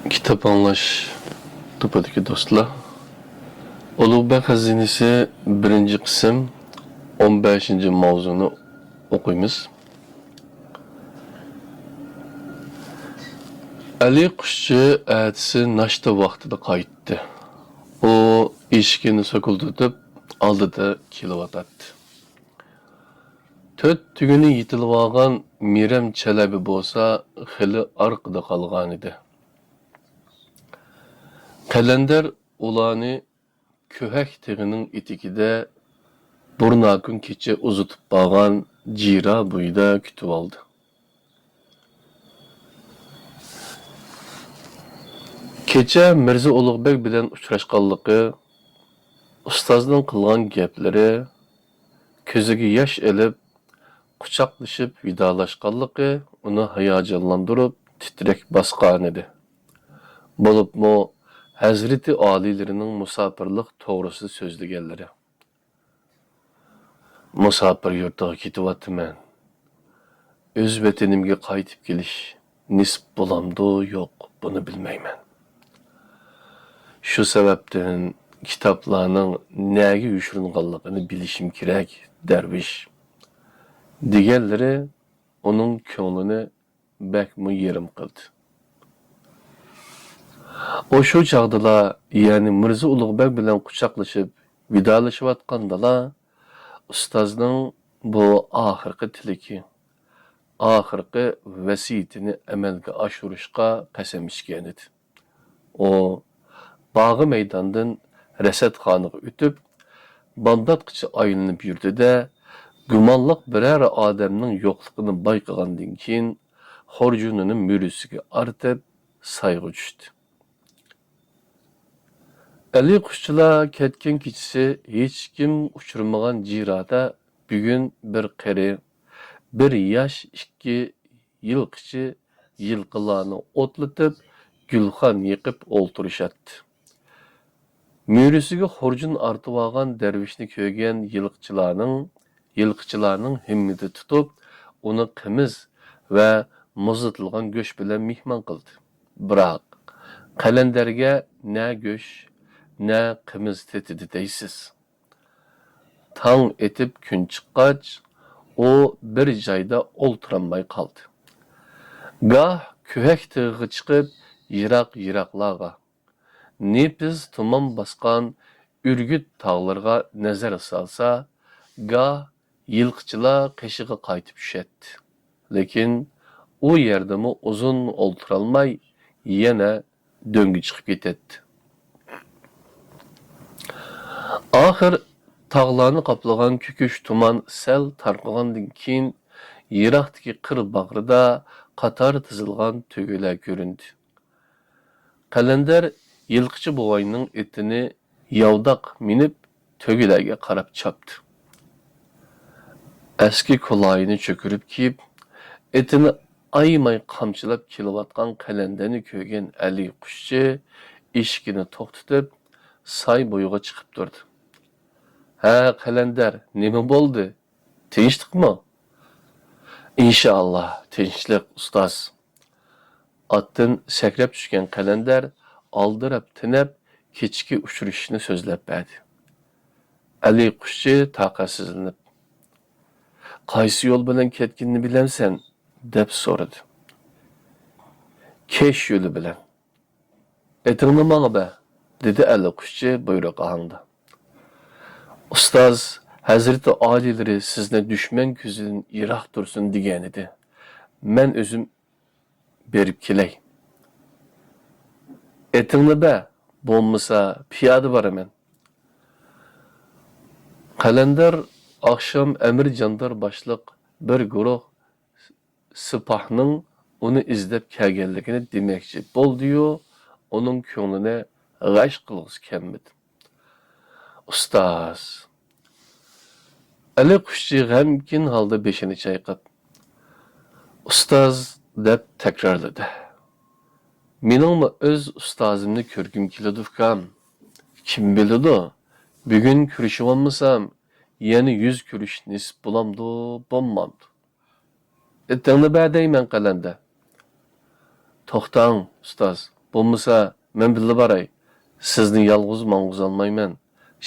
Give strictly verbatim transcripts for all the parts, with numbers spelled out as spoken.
كىتاب ئاڭلاش توپىدىكى دوستلار، ئۇلۇغبەگ خەزىنىسى بىرىنچى قىسىم، ئون بەشىنچى ماۋزۇنى ئوقۇيمىز. ئەلى قۇشچى ئەتىسى ناشتا ۋاقتىدا قايتتى. ئۇ ئېشىكىنى سوكۇلدىتىپ، ئالدىدا كېلىۋاتاتتى. تۆت تۈگۈنى يېتىلىۋالغان مىرەم چەلەبى بولسا خېلى ئارقىدا قالغانىدى. قەلەندەر ئۇلارنى كۆھەك تېغىنىڭ ئېتىكىدە بۇرناكۈن كېچە ئۇزىتىپ بارغان جىرا بويىدا كۈتۈۋالدى. كېچە مىرزا ئۇلۇغبەگ بىلەن ئۇچراشقانلىقى، ئۇستازنىڭ قىلغان گەپلىرى، كۆزىگە ياش ئېلىپ، قۇچاقلىشىپ ۋىدالاشقانلىقى ئۇنى ھاياجانلاندۇرۇپ تىترەك باسقانىدى. بولۇپمۇ ھەزرىتى ئالىيلىرىنىڭ مۇساپىرلىق توغرىسىدا سۆزلىگەنلىرى. مۇساپىر يۇرتىغا كېتىۋاتىمەن. ئۆز ۋەتىنىمگە قايتىپ كېلىش نېسىپ بولامدۇ، يوق، بۇنى بىلمەيمەن. شۇ سەۋەبتىن كىتابلارنىڭ نەگە يوشۇرۇنغانلىقىنى بىلىشىم كېرەك، دەرۋىش، دېگەنلىرى ئۇنىڭ كۆڭلىنى بەكمۇ يېرىم قىلدى. ئۇ شۇ چاغدىلا، يەنى مىرزا ئۇلۇغبەگ بىلەن قۇچاقلىشىپ ۋىدالىشىۋاتقاندىلا، ئۇستازنىڭ بۇ ئاخىرقى تىلىكى، ئاخىرقى ۋەسىيىتىنى ئەمەلگە ئاشۇرۇشقا قەسەم ئىچكەنىدى. ئۇ باغۇ مەيداندىن رەسەتخانىغا ئۆتۈپ، بامداتقىچە ئايلىنىپ يۈردى-دە، گۇمانلىق بىرەر ئادەمنىڭ يوقلۇقىنى بايقىغاندىن كېيىن، خۇرجۇنىنى مۈرىسىگە ئارتىپ، سايغا چۈشتى. ئەلى قۇشچىلار كەتكەن كېچىسى ھېچكىم ئۇچرىمىغان جىرادا بۈگۈن بىر قېرى، بىر ياش ئىككى يىلقىچى يىلقىلارنى ئوتلىتىپ، گۈلخان يېقىپ ئولتۇرۇشاتتى. مۈرىسىگە خۇرجۇن ئارتىۋالغان دەرۋىشنى كۆرگەن يىلقىچىلارنىڭ، يىلقىچىلارنىڭ ھىممىتى تۇتۇپ، ئۇنى قىمىز ۋە مۇزلىتىلغان گۆش بىلەن مېھمان قىلدى. بىراق، قەلەندەرگە نە گۆش، نە قىمىز تېتىدى دەيسىز. تاڭ ئېتىپ كۈن چىققاچ، ئۇ بىر جايدا ئولتۇرالماي قالدى. گاھ كۆھەك تېغىغا چىقىپ، يىراق-يىراقلارغا، نېپىز تۇمان باسقان ئۈرگۈت تاغلىرىغا نەزەر سالسا، گاھ يىلقىچىلار قېشىغا قايتىپ چۈشەتتى. لېكىن ئۇ يەردىمۇ ئۇزۇن ئولتۇرالماي، يەنە دۆڭگە چىقىپ كېتەتتى. ئاخىر تاغلارنى قاپلىغان كۆكۈچ تۇمان سەل تارقىغاندىن كېيىن، يىراقتىكى قىر باغرىدا قاتار تىزىلغان تۆگىلەر كۆرۈندى. قەلەندەر يىلقىچى بوۋاينىڭ ئېتىنى ياۋداق مىنىپ، تۆگىلەرگە قاراپ چاپتى. ئەسكى كولايىنى چۆكۈرۈپ كىيىپ، ئېتىنى ئايىماي قامچىلاپ كېلىۋاتقان قەلەندەرنى كۆرگەن ئەلى قۇشچى ئېشىكىنى توختىتىپ، ساي بويىغا چىقىپ تۇردى. ھە، قەلەندەر، نېمە بولدى؟ تىنچلىقمۇ؟ ئىنشائاللا، تىنچلىق، ئۇستاز. ئاتتىن سەكرەپ چۈشكەن قەلەندەر ئالدىراپ تېنەپ، كېچىكى ئۇچرىشىشنى سۆزلەپ بەردى. ئەلى قۇشچى تاقەتسىزلىنىپ، «قايسى يول بىلەن كەتكىنىنى بىلەمسەن؟» دەپ سورىدى. «كەش يولى بىلەن.» «ئېتىڭنى ماڭا بەر»، دېدى ئەلى قۇشچى بۇيرۇق ئاھاڭدا. «ئۇستاز، ھەزرىتى ئالىيلىرى سىزنى دۈشمەن كۆزىدىن يىراق تۇرسۇن دېگەنىدى. مەن ئۆزۈم بېرىپ كېلەي.» «ئېتىڭنى بەر، بولمىسا پىيادە بارىمەن.» قەلەندەر ئاخشام ئەمىر جاندار باشلىق بىر گۇرۇھ سىپاھنىڭ ئۇنى ئىزدەپ كەلگەنلىكىنى دېمەكچى بولدى-يۇ، ئۇنىڭ كۆڭلىنى غەش قىلغۇسى كەلمىدى. «ئۇستاز!» ئەلى قۇشچى غەمكىن ھالدا بېشىنى چايقاپ، «ئۇستاز!» دەپ تەكرارلىدى. «مېنىڭمۇ ئۆز ئۇستازىمنى كۆرگۈم كېلىدۇ، ئۇكام. كىم بىلىدۇ، بۈگۈن كۆرۈشۈۋالمىسام، يەنە يۈز كۆرۈش نېسىپ بولامدۇ، بولمامدۇ؟» «ئېتىڭنى بەر دەيمەن، قەلەندەر.» «توختاڭ، ئۇستاز، بولمىسا، مەن بىللە باراي. سىزنى يالغۇز ماڭغۇزالمايمەن.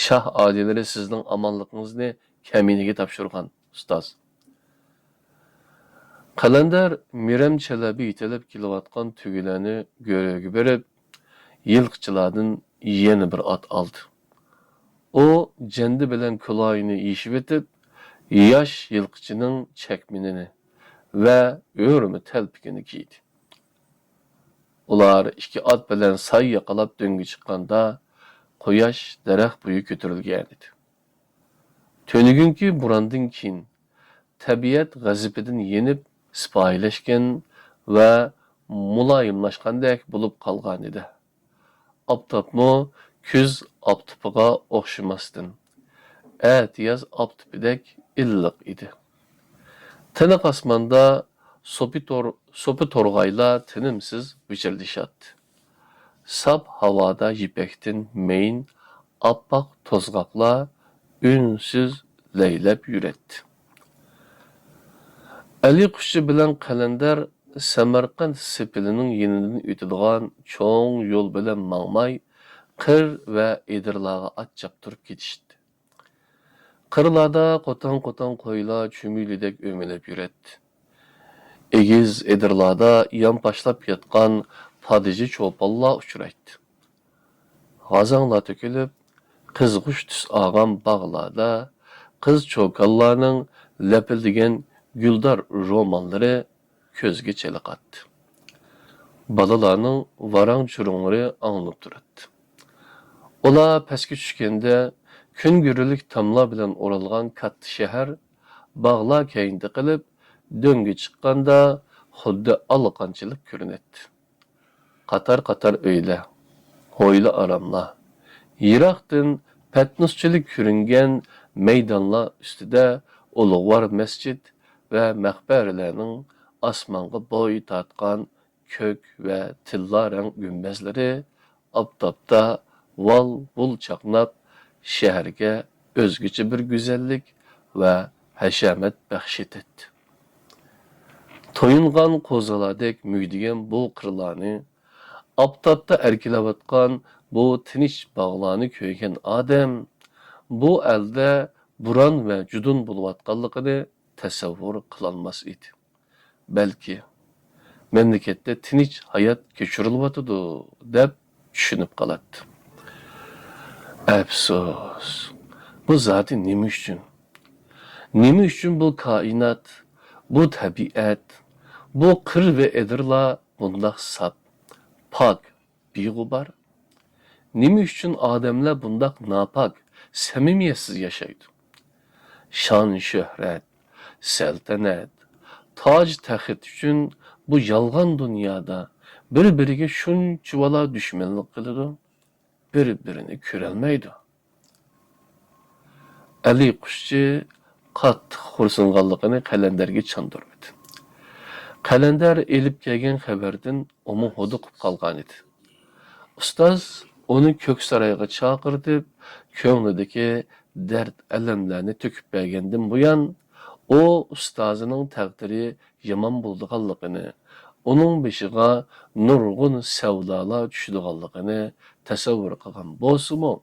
شاھ ئالىيلىرى سىزنىڭ ئامانلىقىڭىزنى كەمىنىگە تاپشۇرغان، ئۇستاز. قەلەندەر مىرەم چەلەبى يېتىلىپ كېلىۋاتقان تۆگىلەرنى گۆرۈگە بېرىپ، يىلقىچىلاردىن يەنە بىر ئات ئالدى. ئۇ جەندە بىلەن كۇلايىنى يېشىۋېتىپ، ياش يىلقىچىنىڭ چەكمىنىنى ۋە ئۆرمە تەلپىكىنى كىيدى. ئۇلار ئىككى ئات بىلەن ساي ياقىلاپ دۆڭگە چىققاندا، قۇياش دەرەخ بويى كۆتۈرۈلگەنىدى. تۈنۈگۈنكى بوراندىن كېيىن، تەبىئەت غەزىپىدىن يېنىپ، سىپايىلەشكەن ۋە مۇلايىملاشقاندەك بولۇپ قالغانىدى. ئاپتاپمۇ كۈز ئاپتىپىغا ئوخشىماستىن، ئەتىياز ئاپتىپىدەك ئىللىق ئىدى. تىنىق ئاسماندا سوپى تور-، سوپى تورغايلار تىنىمسىز ۋىچىرلىشاتتى. ساپ ھاۋادا يىپەكتىن مەيىن ئاپئاق توزغاقلار ئۈنسىز لەيلەپ يۈرەتتى. ئەلى قۇشچى بىلەن قەلەندەر سەمەرقەنت سېپىلىنىڭ يېنىدىن ئۆتىدىغان چوڭ يول بىلەن ماڭماي، قىر ۋە ئېدىرلارغا ئات چاپتۇرۇپ كېتىشتى. قىرلاردا قوتان-قوتان قويلار چۈمۈلىدەك ئۆمىلەپ يۈرەتتى. ئېگىز ئېدىرلاردا يانپاشلاپ ياتقان پادىچى چوپانلار ئۇچرايتتى. غازاڭلار تۆكۈلۈپ، قىزغۇچ تۈس ئالغان باغلاردا قىز چوكانلارنىڭ لەپىلدىگەن گۈلدار روماللىرى كۆزگە چېلىقاتتى. بالىلارنىڭ ۋاراڭ-چۇرۇڭلىرى ئاڭلىنىپ تۇراتتى. ئۇلار پەسكە چۈشكەندە، كۈن گۈررىلىك تاملار بىلەن ئورالغان كاتتا شەھەر باغلار كەينىدە قېلىپ، دۆڭگە چىققاندا خۇددى ئالىقانچىلىق كۆرۈنەتتى. قاتار-قاتار ئۆيلەر، ھويلا-ئاراملار، يىراقتىن پەتنۇسچىلىك كۆرۈنگەن مەيدانلار ئۈستىدە ئۇلۇغۋار مەسچىت ۋە مەقبەرىلەرنىڭ ئاسمانغا بوي تارتقان كۆك ۋە تىللا رەڭ گۈمبەزلىرى ئاپتاپتا ۋال-ۋۇل چاقناپ، شەھەرگە ئۆزگىچە بىر گۈزەللىك ۋە ھەشەمەت بەخش ئېتەتتى. تويۇنغان قوزىلاردەك مۈگدىگەن بۇ قىرلارنى، ئاپتاپتا ئەركىلەۋاتقان بۇ تىنچ باغلارنى كۆرگەن ئادەم بۇ ئەلدە بوران ۋە جۇدۇن بولۇۋاتقانلىقىنى تەسەۋۋۇر قىلالماس ئىدى. بەلكى مەملىكەتتە تىنچ ھايات كەچۈرۈلۈۋاتىدۇ، دەپ چۈشىنىپ قالاتتى. ئەپسۇس، بۇ زادى نېمە ئۈچۈن؟ نېمە ئۈچۈن بۇ كائىنات، بۇ تەبىئەت، بۇ قىر ۋە ئېدىرلار بۇنداق ساپ، پاك، بىغۇبار؟ نېمە ئۈچۈن ئادەملەر بۇنداق ناپاك، سەمىمىيەتسىز ياشايدۇ؟ شان-شۆھرەت، سەلتەنەت، تاج-تەخت ئۈچۈن بۇ يالغان دۇنيادا بىر-بىرىگە شۇنچىۋالا دۈشمەنلىك قىلىدۇ، بىر-بىرىنى كۆرەلمەيدۇ. ئەلى قۇشچى قاتتىق خورسۇنغانلىقىنى قەلەندەرگە چاندۇرمىدى. قەلەندەر ئېلىپ كەلگەن خەۋەردىن ئۇمۇ ھودۇقۇپ قالغانىدى. ئۇستاز ئۇنى كۆكسارايغا چاقىرتىپ، كۆڭلىدىكى دەرد-ئەلەملەرنى تۆكۈپ بەرگەندىن بۇيان، ئۇ ئۇستازىنىڭ تەقدىرى يامان بولىدىغانلىقىنى، ئۇنىڭ بېشىغا نۇرغۇن سەۋدالار چۈشىدىغانلىقىنى تەسەۋۋۇر قىلغان بولسىمۇ،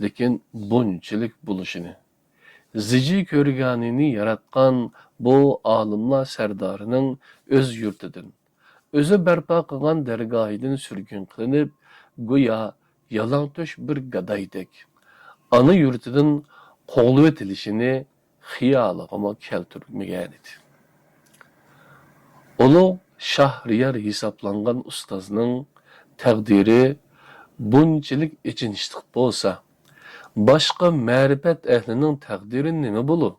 لېكىن بۇنچىلىك بولۇشىنى، زىجى كۆرگانىنى ياراتقان بۇ ئالىملار سەردارىنىڭ ئۆز يۇرتىدىن، ئۆزى بەرپا قىلغان دەرگاھىدىن سۈرگۈن قىلىنىپ، گويا يالاڭتۆش بىر گادايدەك ئانا يۇرتىدىن قوغلىۋېتىلىشىنى خىيالىغىمۇ كەلتۈرمىگەنىدى. ئۇلۇغ شاھرىيار ھېسابلانغان ئۇستازنىڭ تەقدىرى بۇنچىلىك ئېچىنىشلىق بولسا، باشقا مەرىپەت ئەھلىنىڭ تەقدىرى نېمە بولۇر؟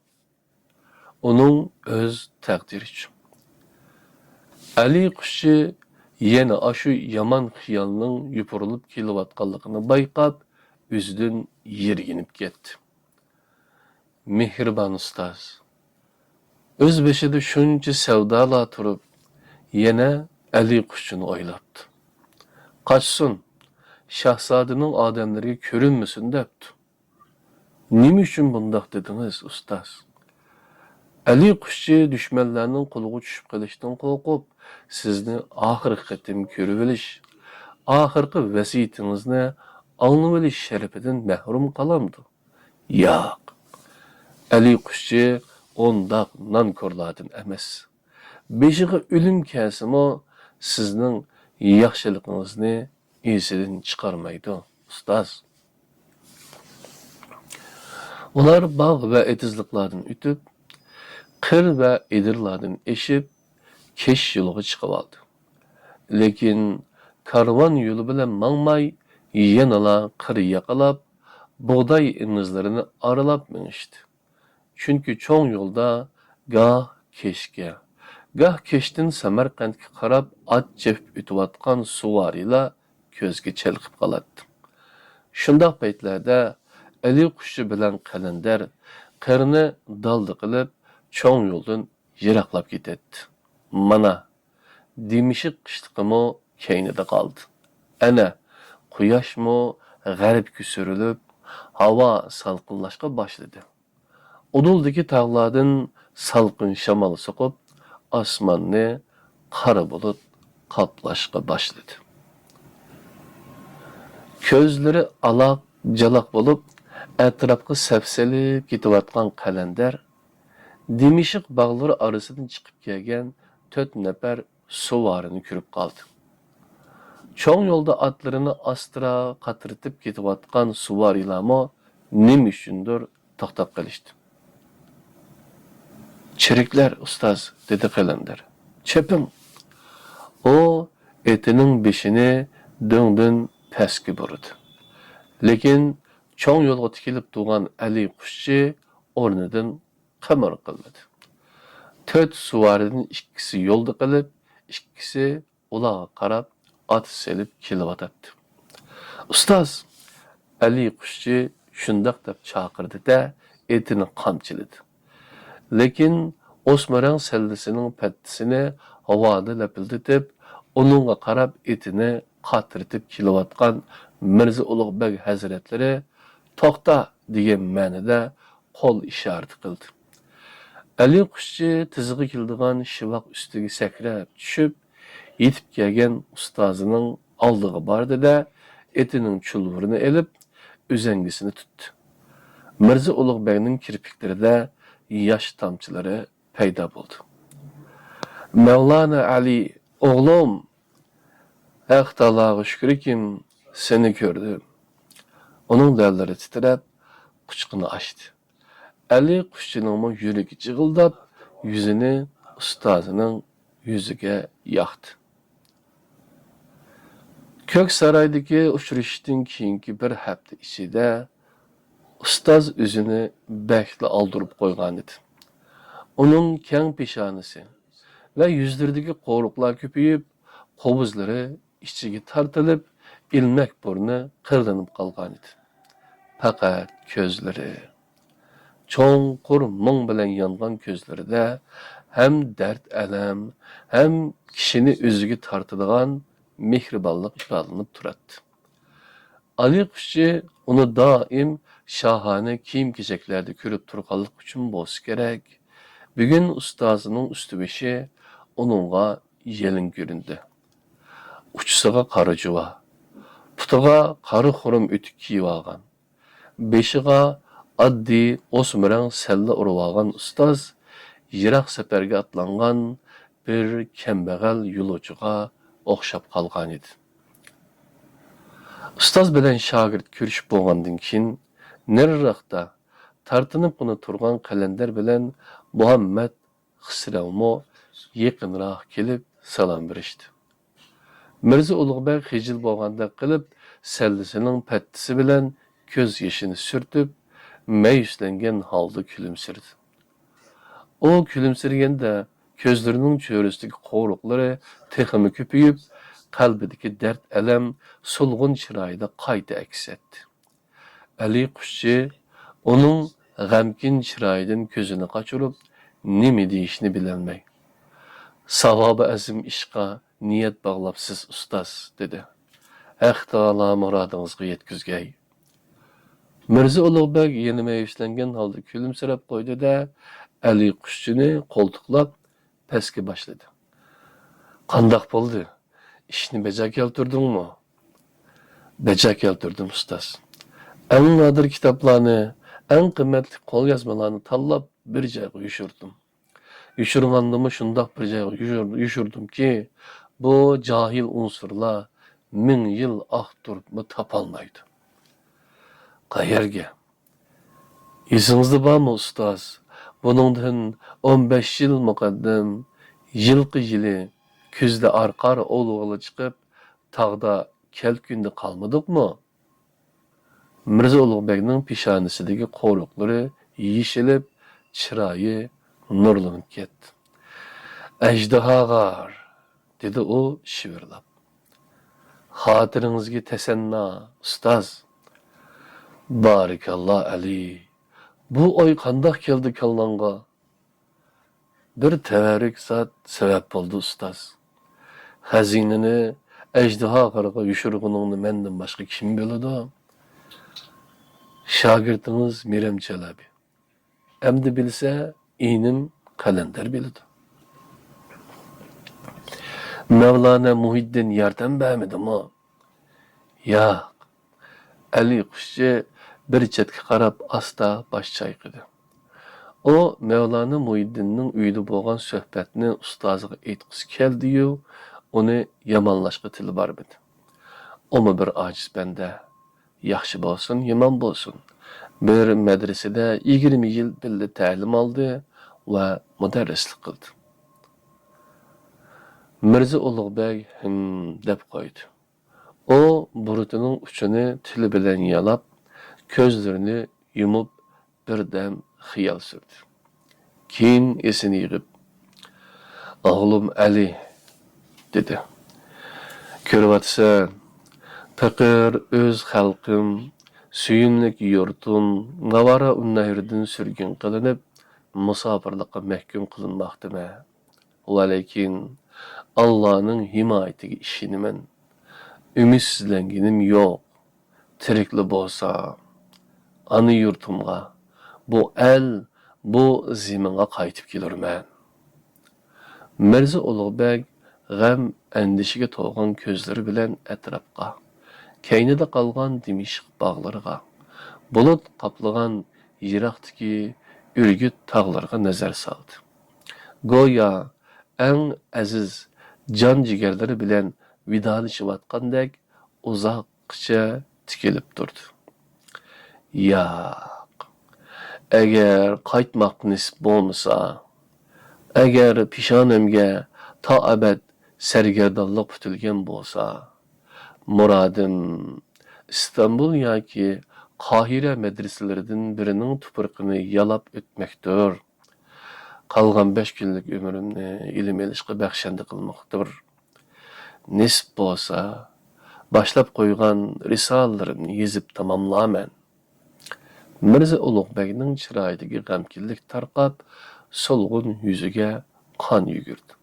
ئۇنىڭ ئۆز تەقدىرىچۇ؟ ئەلى قۇشچى يەنە ئاشۇ يامان خىيالنىڭ يوپۇرۇلۇپ كېلىۋاتقانلىقىنى بايقاپ، ئۆزىدىن يىرگىنىپ كەتتى. مېھرىبان ئۇستاز، ئۆز بېشىدا شۇنچە سەۋدالار تۇرۇپ، يەنە ئەلى قۇشچىنى ئويلاپتۇ. قاچسۇن، شاھزادىنىڭ ئادەملىرىگە كۆرۈنمىسۇن دەپتۇ. نېمە ئۈچۈن بۇنداق دېدىڭىز، ئۇستاز؟ ئەلى قۇشچى دۈشمەنلەرنىڭ قولىغا چۈشۈپ قېلىشتىن قورقۇپ، سىزنى ئاخىرقى قېتىم كۆرۈۋېلىش، ئاخىرقى ۋەسىيىتىڭىزنى ئاڭلىۋېلىش شەرىپىدىن مەھرۇم قالامدۇ؟ ياق. ئەلى قۇشچى ئۇنداق نانكورلاردىن ئەمەس. بېشىغا ئۆلۈم كەلسىمۇ، سىزنىڭ ياخشىلىقىڭىزنى ئېسىدىن چىقارمايدۇ، ئۇستاز. ئۇلار باغ ۋە ئېتىزلىقلاردىن ئۆتۈپ، قىر ۋە ئېدىرلاردىن ئېشىپ، كەچ يولىغا چىقىۋالدى. لېكىن كارۋان يولى بىلەن ماڭماي، يەنىلا قىر ياقىلاپ، بۇغداي ئېڭىزلىرىنى ئارىلاپ مېڭىشتى. چۈنكى چوڭ يولدا گاھ كەچكە، گاھ كەچتىن سەمەرقەنتكە قاراپ ئات چېپىپ ئۆتۈۋاتقان سۇۋارىيلار كۆزگە چېلىقىپ قالاتتى. شۇنداق پەيتلەردە ئەلى قۇشچى بىلەن قەلەندەر قىرنى دالدا قىلىپ، چوڭ يولدىن يىراقلاپ كېتەتتى. مانا، دىمىشق قىشلىقىمۇ كەينىدە قالدى. ئەنە، قۇياشمۇ غەربكە سۈرۈلۈپ، ھاۋا سالقىنلاشقا باشلىدى. ئۇدۇلدىكى تاغلاردىن سالقىن شامال سوقۇپ، ئاسماننى قارا بۇلۇت قاپلاشقا باشلىدى. كۆزلىرى ئالاق-جالاق بولۇپ، ئەتراپقا سەپسېلىپ كېتىۋاتقان قەلەندەر دىمىشق باغلىرى ئارىسىدىن چىقىپ كەلگەن تۆت نەپەر سۇۋارىنى كۆرۈپ قالدى. چوڭ يولدا ئاتلىرىنى ئاستىراق قاترىتىپ كېتىۋاتقان سۇۋارىيلارمۇ نېمە ئۈچۈندۇر توختاپ قېلىشتى. «چېرىكلەر، ئۇستاز!» دېدى قەلەندەر. «چېپىڭ!» ئۇ ئېتىنىڭ بېشىنى دۆڭدىن پەسكە بۇرىدى. لېكىن چوڭ يولغا تىكىلىپ تۇرغان ئەلى قۇشچى ئورنىدىن قىمىر قىلمىدى. تۆت سۇۋارىدىن ئىككىسى يولدا قېلىپ، ئىككىسى ئۇلارغا قاراپ ئات سېلىپ كېلىۋاتاتتى. «ئۇستاز!» ئەلى قۇشچى شۇنداق دەپ چاقىردى-دە، ئېتىنى قامچىلىدى. لېكىن ئوسما رەڭ سەللىسىنىڭ پەتتىسىنى ھاۋادا لەپىلدىتىپ، ئۇنىڭغا قاراپ ئېتىنى قاترىتىپ كېلىۋاتقان مىرزا ئۇلۇغ بەگ ھەزرەتلىرى «توختا!» دېگەن مەنىدە قول ئىشارىتى قىلدى. ئەلى قۇشچى تىزىغا كېلىدىغان شىۋاق ئۈستىگە سەكرەپ چۈشۈپ، يېتىپ كەلگەن ئۇستازىنىڭ ئالدىغا باردى-دە، ئېتىنىڭ چۇلۋۇرىنى ئېلىپ، ئۈزەڭگىسىنى تۇتتى. مىرزا ئۇلۇغ بەگنىڭ كىرپىكلىرىدە ياش تامچىلىرى پەيدا بولدى. «مەۋلانا ئەلى، ئوغلۇم! ھەق تائالاغا شۈكرىكىم، سېنى كۆردۈم.» ئۇنىڭ لەۋلىرى تىترەپ، قۇچىقىنى ئاچتى. ئەلى قۇشچىنىڭمۇ يۈرىكى جىغىلداپ، يۈزىنى ئۇستازىنىڭ يۈزىگە ياقتى. كۆك سارايدىكى ئۇچرىشىشتىن كېيىنكى بىر ھەپتە ئىچىدە ئۇستاز ئۆزىنى بەكلا ئالدۇرۇپ قويغانىدى. ئۇنىڭ كەڭ پېشانىسى ۋە يۈزلىرىدىكى قورۇقلار كۆپىيىپ، قوۋۇزلىرى ئىچىگە تارتىلىپ، ئىلمەك بۇرنى قىرلىنىپ قالغانىدى. پەقەت كۆزلىرى، چوڭقۇر مۇڭ بىلەن يانغان كۆزلىرىدە ھەم دەرد-ئەلەم، ھەم كىشىنى ئۆزىگە تارتىدىغان مېھرىبانلىق ئىپادىلىنىپ تۇراتتى. ئەلى قۇشچى ئۇنى دائىم شاھانە كىيىم-كېچەكلەردە كۆرۈپ تۇرغانلىقى ئۈچۈن بولسا كېرەك، بۈگۈن ئۇستازىنىڭ ئۈستى-بېشى ئۇنىڭغا يېلىڭ كۆرۈندى. ئۇچىسىغا قارا جۇۋا، پۇتىغا قارا خۇرۇم ئۆتۈك كىيىۋالغان، بېشىغا ئاددىي ئوسما رەڭ سەللە ئۇرۇۋالغان ئۇستاز يىراق سەپەرگە ئاتلانغان بىر كەمبەغەل يولۇچىغا ئوخشاپ قالغانىدى. ئۇستاز بىلەن شاگىرت كۆرۈشۈپ بولغاندىن كېيىن، نېرىراقتا تارتىنىپقىنا تۇرغان قەلەندەر بىلەن مۇھەممەد خىسرەۋمۇ يېقىنراق كېلىپ سالام بېرىشتى. مىرزا ئۇلۇغ بەگ خىجىل بولغاندەك قىلىپ، سەللىسىنىڭ پەتتىسى بىلەن كۆز يېشىنى سۈرتۈپ، مەيۈسلەنگەن ھالدا كۈلۈمسىرىدى. ئۇ كۈلۈمسىرىگەندە، كۆزلىرىنىڭ چۆرىسىدىكى قورۇقلىرى تېخىمۇ كۆپىيىپ، قەلبىدىكى دەرد-ئەلەم سولغۇن چىرايىدا قايتا ئەكس ئەتتى. ئەلى قۇشچى ئۇنىڭ غەمكىن چىرايىدىن كۆزىنى قاچۇرۇپ، نېمە دېيىشنى بىلەلمەي، «ساۋابى ئەزىم ئىشقا نىيەت باغلاپسىز، ئۇستاز» دېدى. «ھەق تائالا مۇرادىڭىزغا يەتكۈزگەي.» مىرزا ئۇلۇغ بەگ يەنە مەيۈسلەنگەن ھالدا كۈلۈمسىرەپ قويدى-دە، ئەلى قۇشچىنى قولتۇقلاپ پەسكە باشلىدى. «قانداق بولدى؟ ئىشنى بەجا كەلتۈردۈڭمۇ؟» بەجا كەلتۈردۈم، ئۇستاز. ئەڭ نادىر كىتابلارنى، ئەڭ قىممەتلىك قوليازمىلارنى تاللاپ، بىر جايغا يوشۇردۇم. يوشۇرغاندىمۇ شۇنداق بىر جايغا يوشۇر-، يوشۇردۇمكى، بۇ جاھىل ئۇنسۇرلار مىڭ يىل ئاختۇرۇپمۇ تاپالمايدۇ. قەيەرگە؟ ئېسىڭىزدە بارمۇ، ئۇستاز؟ بۇنىڭدىن ئون بەش يىل مۇقەددەم يىلقى يىلى كۈزدە ئارقا-ئارا ئوۋلىغىلى چىقىپ، تاغدا كەلكۈندە قالمىدۇقمۇ؟ مىرزا ئۇلۇغبەگنىڭ پېشانىسىدىكى قورۇقلىرى يېشىلىپ، چىرايى نۇرلىنىپ كەتتى. «ئەجدىھاغار!» دېدى ئۇ شىۋىرلاپ. «خاتىرىڭىزگە تەسەننا، ئۇستاز!» «بارىكاللا، ئەلى! بۇ ئوي قانداق كەلدى كاللاڭغا؟» «بىر تەۋەررۈك زات سەۋەب بولدى، ئۇستاز. خەزىنىنى ئەجدىھاغارغا يوشۇرغىنىڭنى مەندىن باشقا كىم بىلىدۇ؟» «شاگىرتىڭىز مىرەم چەلەبى. ئەمدى بىلسە، ئىنىم قەلەندەر بىلىدۇ.» «مەۋلانا مۇھىددىن ياردەم بەرمىدىمۇ؟» «ياق.» ئەلى قۇشچى بىر چەتكە قاراپ ئاستا باش چايقىدى. ئۇ مەۋلانا مۇھىددىننىڭ ئۆيىدە بولغان سۆھبەتنى ئۇستازىغا ئېيتقۇسى كەلدى-يۇ، ئۇنى يامانلاشقا تىلى بارمىدى. ئۇمۇ بىر ئاجىز بەندە. ياخشى بولسۇن، يامان بولسۇن، بىر مەدرىسىدە يىگىرمە يىل بىللە تەلىم ئالدى ۋە مۇدەررىسلىك قىلدى. مىرزا ئۇلۇغبەگ ھىم دەپ قويدى. ئۇ بۇرۇتىنىڭ ئۇچىنى تىلى بىلەن يالاپ، كۆزلىرىنى يۇمۇپ، بىردەم خىيال سۈردى. كېيىن ئېسىنى يىغىپ، «ئوغلۇم ئەلى،» دېدى. «كۆرۈۋاتىسەن، پېقىر ئۆز خەلقىم، سۆيۈملۈك يۇرتۇم ناۋارا ئۇننەھردىن سۈرگۈن قىلىنىپ، مۇساپىرلىققا مەھكۇم قىلىنماقتىمەن. ۋەلەكىن ئاللانىڭ ھىمايىتىگە ئىشىنىمەن. ئۈمىدسىزلەنگىنىم يوق. تىرىكلا بولسام، ئانا يۇرتۇمغا، بۇ ئەل، بۇ زېمىنغا قايتىپ كېلۇرمەن.» مىرزا ئۇلۇغبەگ غەم، ئەندىشىگە تولغان كۆزلىرى بىلەن ئەتراپقا، كەينىدە قالغان دىمىشق باغلىرىغا، بۇلۇت قاپلىغان يىراقتىكى ئۈرگۈت تاغلىرىغا نەزەر سالدى. گويا ئەڭ ئەزىز جان-جىگەرلىرى بىلەن ۋىدالىشىۋاتقاندەك ئۇزاققىچە تىكىلىپ تۇردى. ياق، ئەگەر قايتماق نېسىپ بولمىسا، ئەگەر پېشانەمگە تا ئەبەد سەرگەردانلىق پۈتۈلگەن بولسا، مۇرادىم ئىستانبۇل ياكى قاھىرە مەدرىسىلىرىدىن بىرىنىڭ تۇپرىقىنى يالاپ ئۆتمەكتۇر. قالغان بەش كۈنلۈك ئۆمرۈمنى ئىلىم ئېلىشقا بەخشەندە قىلماقتۇر. نېسىپ بولسا، باشلاپ قويغان رىسالىلىرىمنى يېزىپ تاماملارمەن. مىرزا ئۇلۇغبەگنىڭ چىرايىدىكى غەمكىنلىك تارقاپ، سولغۇن يۈزىگە قان يۈگۈردى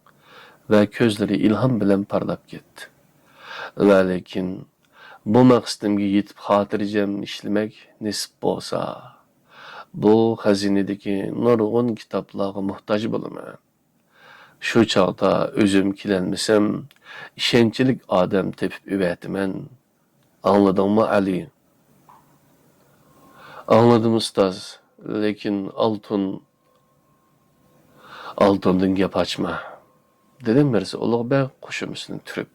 ۋە كۆزلىرى ئىلھام بىلەن پارلاپ كەتتى. ۋەلىكىن بۇ مەقسىتىمگە يېتىپ خاتىرجەم ئىشلىمەك نېسىپ بولسا، بۇ خەزىنىدىكى نۇرغۇن كىتابلارغا موھتاج بولىمەن. شۇ چاغدا ئۆزۈم كېلەلمىسەم، ئىشەنچلىك ئادەم تېپىپ ئەۋەتىمەن. ئاڭلىدىڭمۇ، ئەلى؟ ئاڭلىدىم، ئۇستاز، لېكىن ئالتۇن، ئالتۇندىن گەپ ئاچما، دېدى مىرزا ئۇلۇغبەگ قوشۇمىسىنى تۈرۈپ.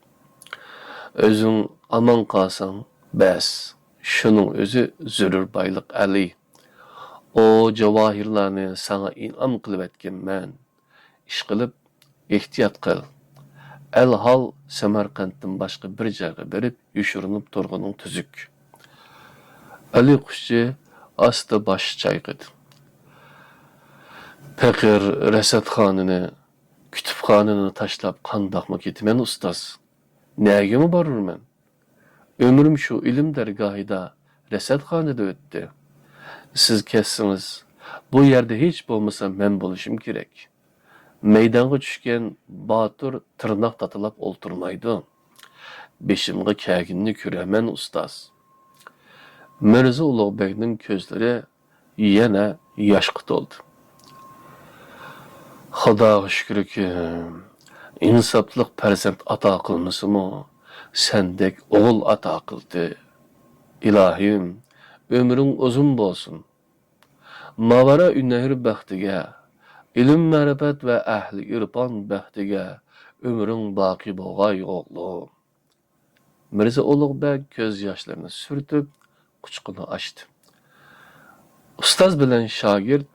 ئۆزۈڭ ئامان قالساڭ، بەس، شۇنىڭ ئۆزى زۆرۈر بايلىق، ئەلى. ئۇ جاۋاھىرلارنى ساڭا ئىنئام قىلىۋەتكەنمەن. ئىشقىلىپ، ئېھتىيات قىل. ئەلھال، سەمەرقەنتتىن باشقا بىر جايغا بېرىپ يوشۇرۇنۇپ تۇرغىنىڭ تۈزۈك. ئەلى قۇشچى ئاستا باش چايقىدى. پېقىر رەسەتخانىنى، كۇتۇپخانىنى تاشلاپ قانداقمۇ كېتىمەن، ئۇستاز؟ نەگىمۇ بارۇرمەن؟ ئۆمرۈم شۇ ئىلىم دەرگاھىدا، رەسەتخانىدا ئۆتتى. سىز كەتسىڭىز، بۇ يەردە ھېچ بولمىسا مەن بولۇشۇم كېرەك. مەيدانغا چۈشكەن باتۇر تىرناق تاتىلاپ ئولتۇرمايدۇ. بېشىمغا كەلگىنىنى كۆرەرمەن، ئۇستاز. مىرزا ئۇلۇغبەگنىڭ كۆزلىرى يەنە ياشقا تولدى. خۇداغا شۈكرىكى، ئىنساپلىق پەرزەنت ئاتا قىلمىسىمۇ، سەندەك ئوغۇل ئاتا قىلدى. ئىلاھىم، ئۆمرۈڭ ئۇزۇن بولسۇن. ماۋاراء نەھر بەختىگە، ئىلىم-مەرىپەت ۋە ئەھلى ئىرپان بەختىگە ئۆمرۈڭ باقىي بولغاي، ئوغلۇم. مىرزا ئۇلۇغ بەگ كۆز ياشلىرىنى سۈرتۈپ، قۇچىقىنى ئاچتى. ئۇستاز بىلەن شاگىرت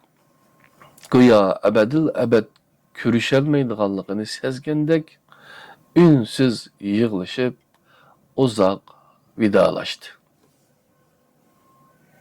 گويا ئەبەدىل ئەبەد كۆرۈشەلمەيدىغانلىقىنى سەزگەندەك، ئۈنسىز يىغلىشىپ، ئۇزاق ۋىدالاشتى.